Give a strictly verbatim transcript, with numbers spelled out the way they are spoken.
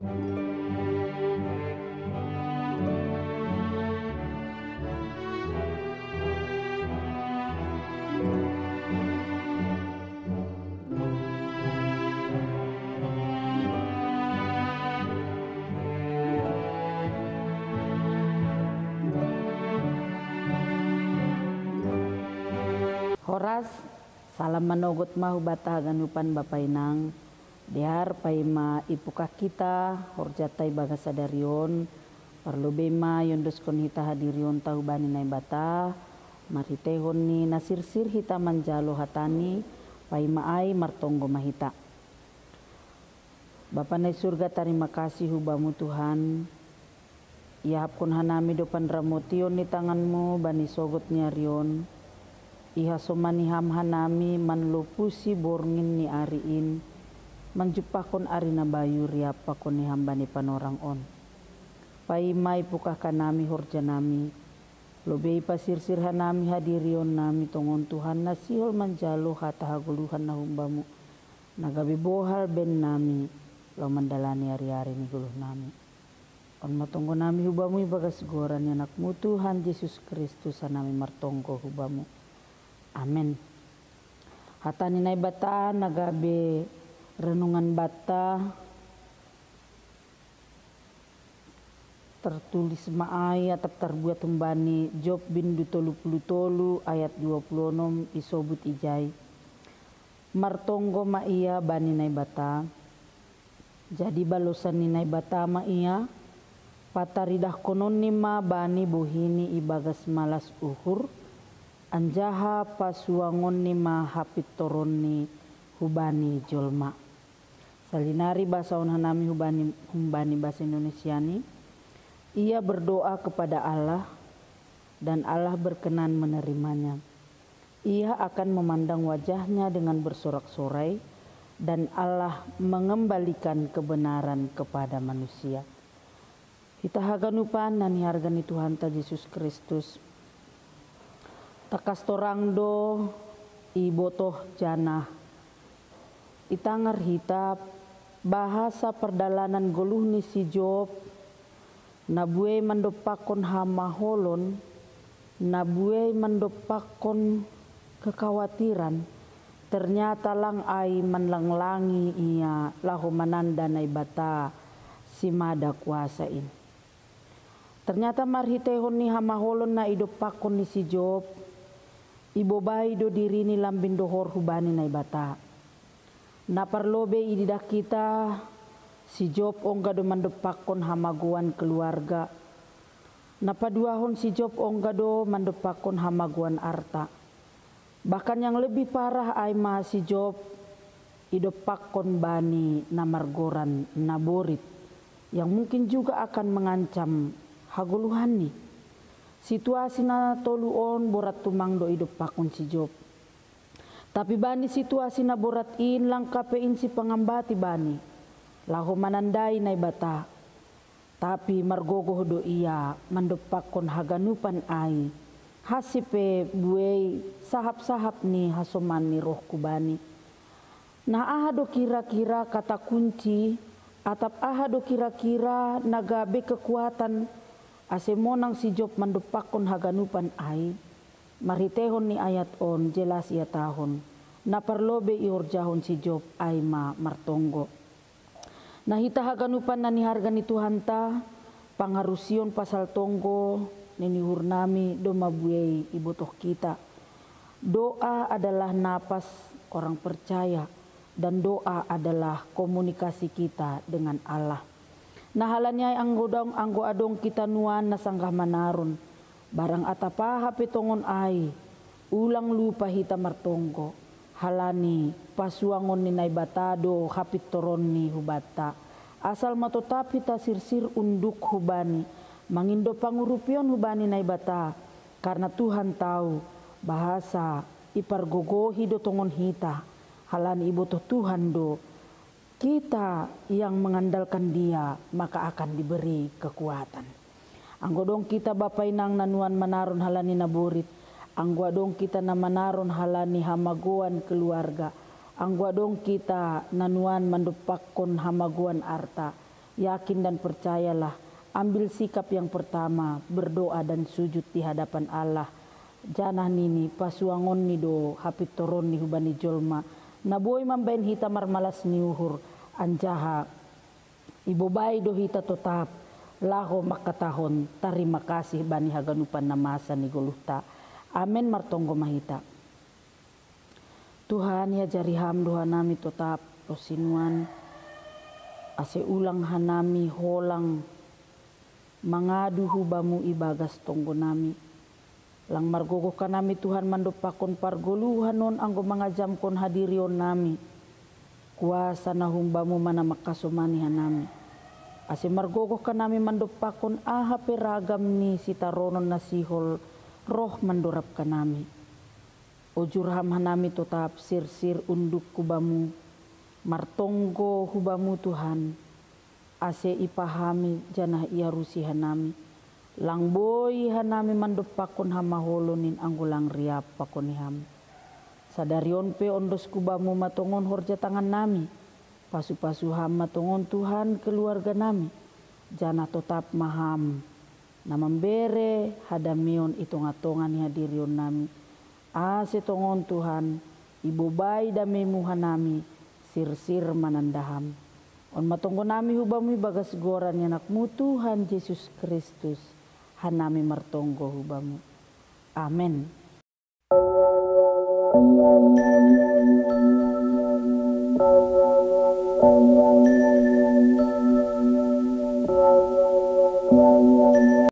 Horas, salam manogot ma hubata haganupan bapa inang. Dear paima ipukah kita horjata ibagas sadari on, parlobei ma iondoskon hita hadirionta hubani Naibata, marhiteihon ni na sirsir hita manjalo hatani, paima ai martonggo ma hita. Bapa na i surga, tarima kasih hubamu Tuhan, iahapkon hanami do panramotion ni tanganmu bani sogot ni ari on, ihasomani ham hanami manlopusi borngin ni ari in, manjumpahkon ari na bayu riap pakon ni ham bani panorang on. Paima ipukah hanami horjanami, lobei pasirsir hanami hadirionnami tongon Tuhan na sihol manjalo hata hagoluhan na humbamu, na gabe bohal bennami, laho mandalani ari-ari ni goluhnami. On ma tonggonami hubamu ibagas goran ni anakmu Tuhan Jesus Kristus hanami martonggo hubamu. Amen. Hata ni Naibata na gabe renungan banta tertulis ma ai atap tarbuat humbani Job bindu tolu puluh tolu ayat dua puluh onom isobut ijai. Martonggo ma ia bani Naibata. Jadi balosan ni Naibata ma ia, pataridahkononni ma bani bohini ibagas malas uhur, anjaha pasuangonni ma hapintoronni hubani jolma. Salinari basahon hanami hubani, humbani bahasa Indonesiani, ia berdoa kepada Allah, dan Allah berkenan menerimanya. Ia akan memandang wajahnya dengan bersorak-sorai, dan Allah mengembalikan kebenaran kepada manusia. Hita haganupan na niharga ni Tuhanta Jesus Kristus. Tangkas torang do ibotoh janah itangar hita bahasa pardalanan goluh ni si Job, na buei mandompakkon hamaholon, na buei mandompakkon kekhawatiran, ternyata lang ai manlanglangi ia laho mananda Naibata si mada kuasa in. Ternyata marhiteihon ni hamaholon na idompakkon ni si Job, ibobai do dirini lambin dohor hubani Naibata. Na parlobei ididah hita, si Job ongga do mandompakkon hamagoan keluarga. Na paduahon, si Job ongga do mandompakkon hamagoan arta. Bahkan yang lebih parah ai ma si Job idompakkon bani na margoran naborit, yang mungkin juga akan mengancam hagoluhanni. Situasi na tolu on borat tumang do idompakkon si Job. Tapi bani situasi na borat in lang hape in sipangambati bani, laho manandai Naibata. Tapi margogoh do ia mandompakkon haganupan ai, hansi pe buei sahap-sahap ni hasoman ni rohku bani. Na aha do kira-kira kata kunci, atap aha do kira-kira na gabe kekuatan, ase monang si Job mandompakkon haganupan ai? Marhiteihon ni ayat on jelas ihatahon, na parlobei ihorjahon si Job ai ma martonggo. Na hita haganupan na niharga ni Tuhanta, pangarusion pasal tonggo ni uhurnami domma buei ibotoh hita. Doa adalah napas orang percaya, dan doa adalah komunikasi kita dengan Allah. Na halani ai anggo adong, anggo adong hita nuan na sanggah manaron, barang atap aha pe tongon ai, ulang lupa hita martonggo, halani pasuangon ni Naibata do hapintoronni hubanta. Asal ma totap hita sirsir unduk hubani, mangindo pangurupion hubani Naibata, karna Tuhan tau bahasa ipargogohi do tongon hita, halani ibotoh Tuhan do, kita yang mengandalkan Dia, maka akan diberi kekuatan. Anggo adong hita bapa inang na nuan manaron halani naborit, anggo adong hita na manaron halani hamagoan keluarga, anggo adong hita na nuan mandompakkon hamagoan arta, Yakin dan percayalah, ambil sikap yang pertama, berdoa dan sujud di hadapan Allah. Janah nini, pasuangonni do hapintoronni hubani jolma, na boi mambahen hita marmalas ni uhur, anjaha ibobai do hita totap, laho mangkatahon tarima kasih bani haganupan na masa ni goluhta. Amen. Martonggo ma hita. Tuhan, iajari Ham do hanami totap ronsi nuan, ase ulang hanami holang mangadu hu Bamu ibagas tonggonami. Lang margogoh hanami, Tuhan, mandompakkon pargoluhan on anggo mangajamkon hadirionnami. Kuasa na hum Bamu ma na mangkasomani hanami, ase margogoh hanami mandompakkon aha pe ragam ni sitaronon na sihol roh mandorab hanami. Ojur Ham hanami totap, sirsir unduk hu Bamu, martonggo hu Bamu, Tuhan, ase ipahami janah iarusi hanami. Lang boi hanami mandompakkon hamaolon in anggo lang riap pakon ni Ham. Sadari on pe ondosku Bamu ma tongon horja tangannami. Pasu-pasu Ham ma tongon, Tuhan, keluarganami, janah totap ma Ham na mambere hadameon i tonga-tonga ni hadirionnami. Ase tongon, Tuhan, ibobai dameiMu hanami, sirsir mananda Ham. On ma tonggonami hu Bamu ibagas goran ni AnakMu, Tuhan Jesus Kristus, hanami martonggo hu Bamu. Amen.